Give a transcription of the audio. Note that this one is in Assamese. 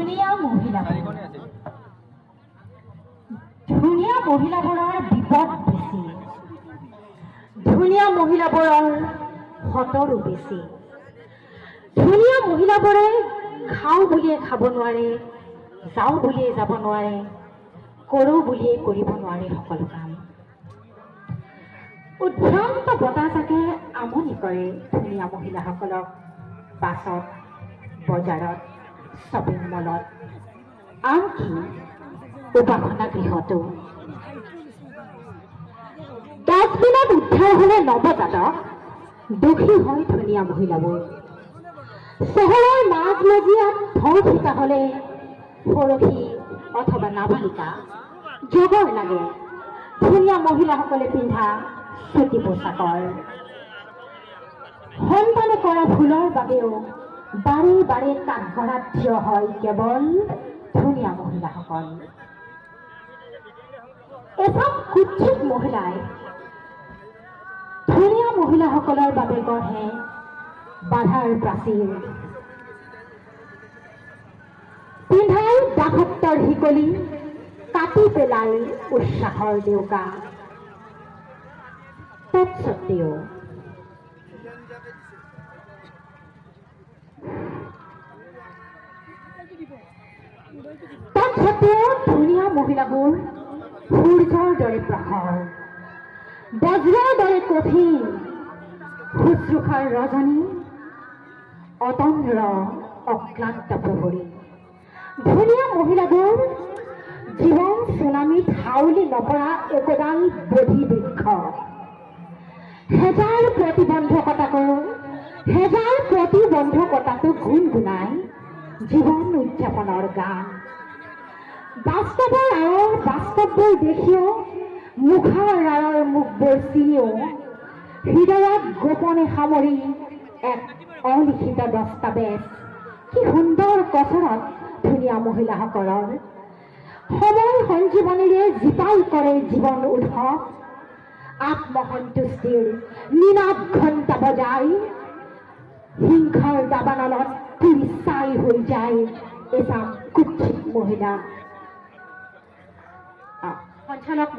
ধুনীয়া মহিলাবোৰ, ধুনীয়া মহিলাবোৰৰ বিপদ বেছি, ধুনীয়া মহিলাবোৰৰ সতৰো বেছি। ধুনীয়া মহিলাবোৰে খাওঁ বুলিয়ে খাব নোৱাৰে, যাওঁ বুলিয়ে যাব নোৱাৰে, কৰোঁ বুলিয়ে কৰিব নোৱাৰে সকলো কাম। উদ্ভ্ৰান্ত বতাহজাকে আমনি কৰে ধুনীয়া মহিলাসকলক বাছত, বজাৰত, শ্বপিং মলত, আনকি উপাসনা গৃহতো। ডাষ্টবিনত উদ্ধাৰ হ'লে নৱজাতক দোষী হয় ধুনীয়া মহিলাবোৰ। চহৰৰ মাজ মজিয়াত ধৰ্ষিতা হ'লে সৰহী অথবা নাবালিকা জগৰ লাগে ধুনীয়া মহিলাসকলে পিন্ধা চুটি পোছাকৰ। সন্তানে কৰা ভুলৰ বাবেও বাৰে বাৰে কাঠগড়াত থিয় হয় কেৱল ধুনীয়া মহিলাসকল। এচাম কুৎসিত মহিলাই ধুনীয়া মহিলাসকলৰ বাবে গঢ়ে বাধাৰ প্ৰাচীৰ, পিন্ধাই দাসত্বৰ শিকলি, কাটি পেলাই উৎসাহৰ ডেউকা। তৎসত্বেও ধুনীয়া মহিলাবোৰ সূৰ্যৰ দৰে প্ৰখৰ, বজ্ৰৰ দৰে কঠিন, শুশ্ৰূষাৰ ৰজনী, অতন্দ্ৰ অক্লান্ত প্ৰহৰী। ধুনীয়া মহিলাবোৰ জীৱন চুনামীত হাউলি নপৰা একোডাল বোধি বৃক্ষ। হেজাৰ প্ৰতিবন্ধকতাকো গুণগুণাই জীৱন উদযাপনৰ গান। বাস্তৱৰ আঁৰৰ বাস্তৱবোৰ দেখিও, মুখাৰ আঁৰৰ মুখবোৰ চিনিও, হৃদয়ত গোপনে সামৰি এক অলিখিত দস্তাবেজ। কি সুন্দৰ কচৰত ধুনীয়া মহিলাসকলৰ। সময় সঞ্জীৱনীৰে জীপাল কৰে জীৱন উৎসৱ। আত্মসন্তুষ্টিৰ নিনাদ ঘণ্টা বজাই হিংসাৰ দাবানলত পুৰি ছাই হৈ যায় এচাম কুৎসিত মহিলা। সঞ্চালক